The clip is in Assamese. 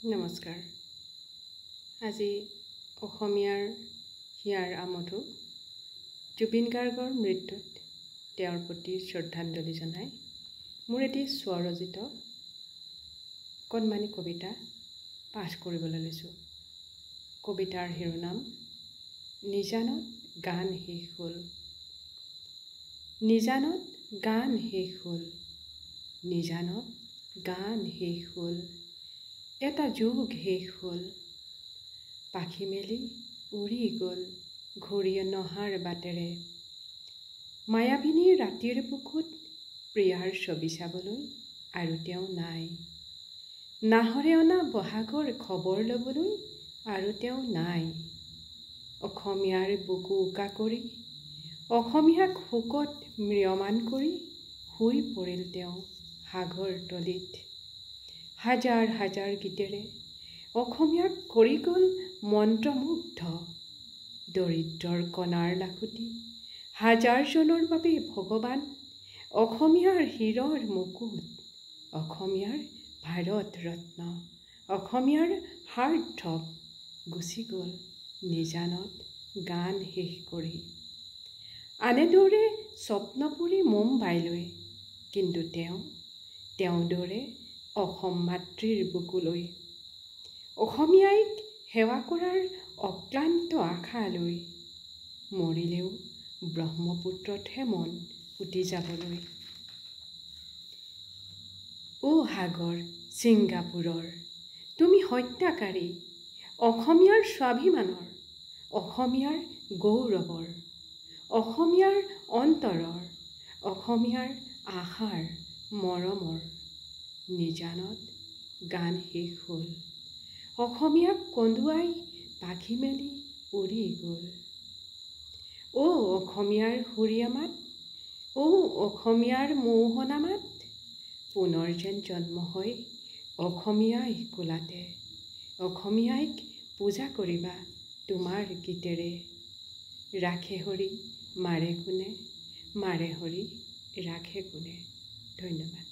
নমস্কাৰ। আজি অসমীয়াৰ হিয়াৰ আমঠু জুবিন গাৰ্গৰ মৃত্যুত তেওঁৰ প্ৰতি শ্ৰদ্ধাঞ্জলি জনাই মোৰ এটি স্বৰচিত কণমানি কবিতা পাঠ কৰিবলৈ লৈছোঁ। কবিতাৰ শিৰোনাম নিজানত গান শেষ হ'ল। নিজানত গান শেষ হ'ল, নিজানত গান শেষ হ'ল, এটা যুগ শেষ হ'ল। পাখি মেলি উৰি গ'ল ঘূৰি নহাৰ বাটেৰে। মায়াবিনী ৰাতিৰ বুকুত প্ৰিয়াৰ ছবি চাবলৈ আৰু তেওঁ নাই। নাহৰে অনা বহাগৰ খবৰ ল'বলৈ আৰু তেওঁ নাই। অসমীয়াৰ বুকু উকা কৰি, অসমীয়াক শোকত ম্ৰিয়মান কৰি শুই পৰিল তেওঁ সাগৰ তলিত। হাজাৰ হাজাৰ গীতেৰে অসমীয়াক কৰি গ'ল মন্ত্ৰমুগ্ধ। দৰিদ্ৰৰ কণাৰ লাখুটি হাজাৰজনৰ বাবে ভগৱান, অসমীয়াৰ শিৰৰ মুকুট, অসমীয়াৰ ভাৰত ৰত্ন, অসমীয়াৰ হাৰ্টথ্ৰব গুচি গ'ল নিজানত গান শেষ কৰি। আনে দৌৰে স্বপ্নপুৰী মুম্বাইলৈ, কিন্তু তেওঁ দৌৰে অসম মাতৃৰ বুকুলৈ। অসমীয়াইক সেৱা কৰাৰ অক্লান্ত আশা লৈ মৰিলেও ব্ৰহ্মপুত্ৰতহে মন উটি যাবলৈ। অ' সাগৰ ছিংগাপুৰৰ, তুমি হত্যাকাৰী, অসমীয়াৰ স্বাভিমানৰ, অসমীয়াৰ গৌৰৱৰ, অসমীয়াৰ অন্তৰৰ, অসমীয়াৰ আশাৰ, মৰমৰ। নিজানত গান শেষ হ'ল, অসমীয়াক কন্দুৱাই পাখি মেলি উৰি গ'ল। অ' অসমীয়াৰ সুৰীয়া মাত, অ' অসমীয়াৰ মৌসনা মাত, পুনৰ যেন জন্ম হয় অসমীয়াই কোলাতে। অসমীয়াইক পূজা কৰিবা তোমাৰ গীতেৰে। ৰাখে হৰি মাৰে কোনে, মাৰে হৰি ৰাখে কোনে। ধন্যবাদ।